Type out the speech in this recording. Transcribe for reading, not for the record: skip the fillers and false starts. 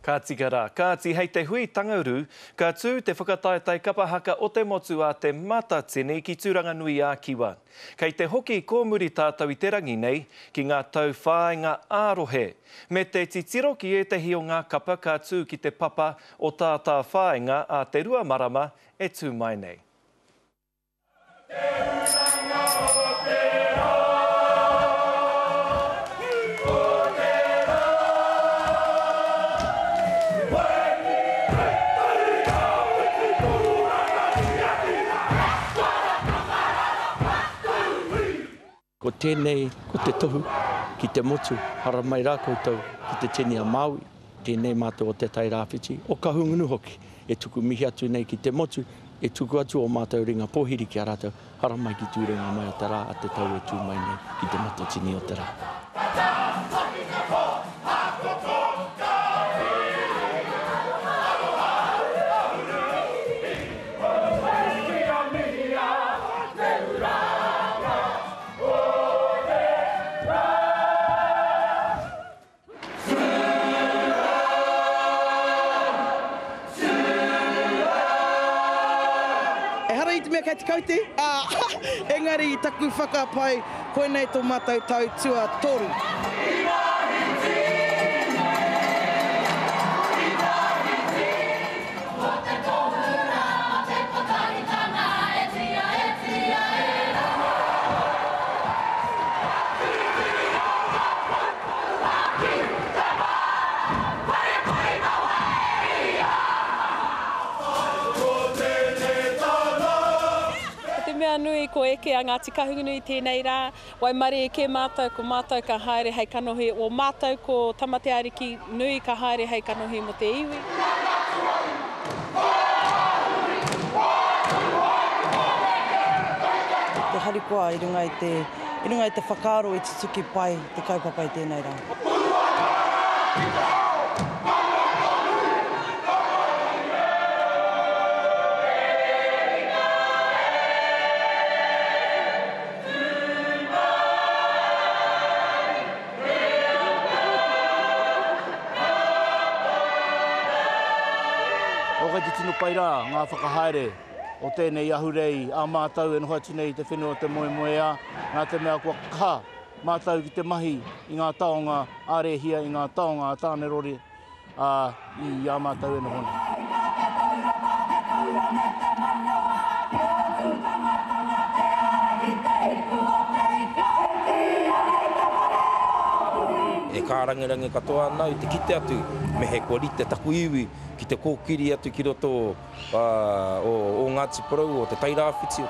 Ka tika rā. Kāti, hei te hui tangauru, ka tū te whakataetae kapa haka o te motu a Te Matatini ki Tūranganui-ā-Kiwa. Kei te hoki kōmuri tātou i te rangi nei ki ngā tau whāinga ā-rohe, me te titiro ki ētahi o ngā kapa ka tū ki te papa o tātāwhāinga ā te marama e tū mai nei. Ko tēnei ko te tohu ki te motu, haramai rā koutou ki te tini a Māui, tēnei mātou o Te Tai Rāwhiti, o Kahungunu hoki, e tuku mihi atu nei ki te motu, e tuku atu ō mātou ringa pōhiri ki a rātou, haramai ki Tūranga mai o te rā a te tau e tū mai nei ki te matatini o te rā. Ehara i te mea kei te kaute, ā, engari i taku whakapae, koinei tō mātou tau tuatoru. Ko te mea nui, ko eke a Ngāti Kahungunu i tēnei rā. Waimarie kē mātou, ko mātou ka haere hei kanohi, o mātou ko Tamateaariki nui ka haere hei kanohi mō te iwi. Te harikoa i runga i te, i runga i te whakaaro i tutuki pai te kaupapa i tēnei rā. O kei te tino pai rā ngā whakahaere o tēnei ahurei ā mātou e noho atu nei i te whenua o te moemoeā, nā te mea kua kaha mātou ki te mahi i ngā taonga ā Rēhia, i ngā taonga a Tānerore, ā, i a mātou e noho nei. E kārangerange katoa ana au te kite atu me he kua rite taku iwi ki te kōkiri atu ki roto o Ngāti Porou, o Te Tairāwhiti.